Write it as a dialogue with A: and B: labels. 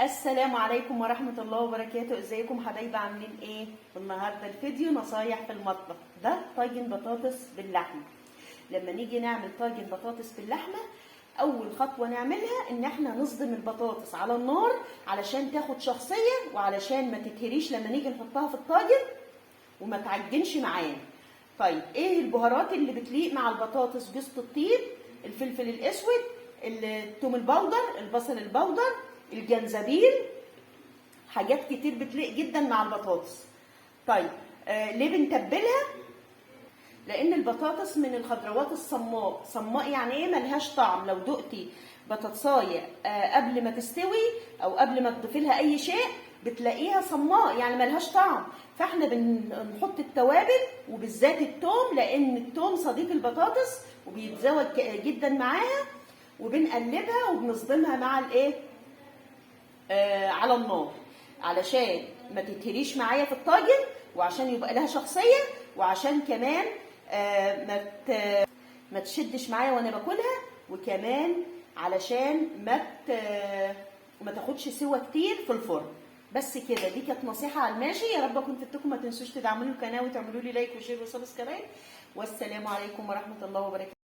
A: السلام عليكم ورحمة الله وبركاته. ازيكم حبايبي، عاملين ايه؟ النهارده الفيديو نصايح في المطبخ. ده طاجن بطاطس باللحمة. لما نيجي نعمل طاجن بطاطس باللحمة، اول خطوة نعملها ان احنا نصدم البطاطس على النار علشان تاخد شخصية، وعلشان ما تتهريش لما نيجي نحطها في الطاجن وما تعجنش معانا. طيب ايه البهارات اللي بتليق مع البطاطس؟ جوزة الطيب، الفلفل الاسود، الثوم البودر، البصل البودر، الجنزبيل، حاجات كتير بتليق جدا مع البطاطس. طيب ليه بنتبلها؟ لان البطاطس من الخضروات الصماء. صماء يعني ايه؟ ملهاش طعم. لو دقتي بطاطسايه قبل ما تستوي او قبل ما تضيفي لها اي شيء بتلاقيها صماء، يعني ملهاش طعم. فاحنا بنحط التوابل وبالذات الثوم، لان الثوم صديق البطاطس وبيتزوج جدا معاها، وبنقلبها وبنصدمها مع الايه على النار علشان ما تتهريش معايا في الطاجن، وعشان يبقى لها شخصية، وعشان كمان ما تشدش معايا وانا باكلها، وكمان علشان ما تاخدش سوا كتير في الفرن. بس كده، دي كانت نصيحة على الماشي. يا رب اكون فدتكم. ما تنسوش تدعموني القناة وتعملوا لي like و share و subscribe. والسلام عليكم ورحمة الله وبركاته.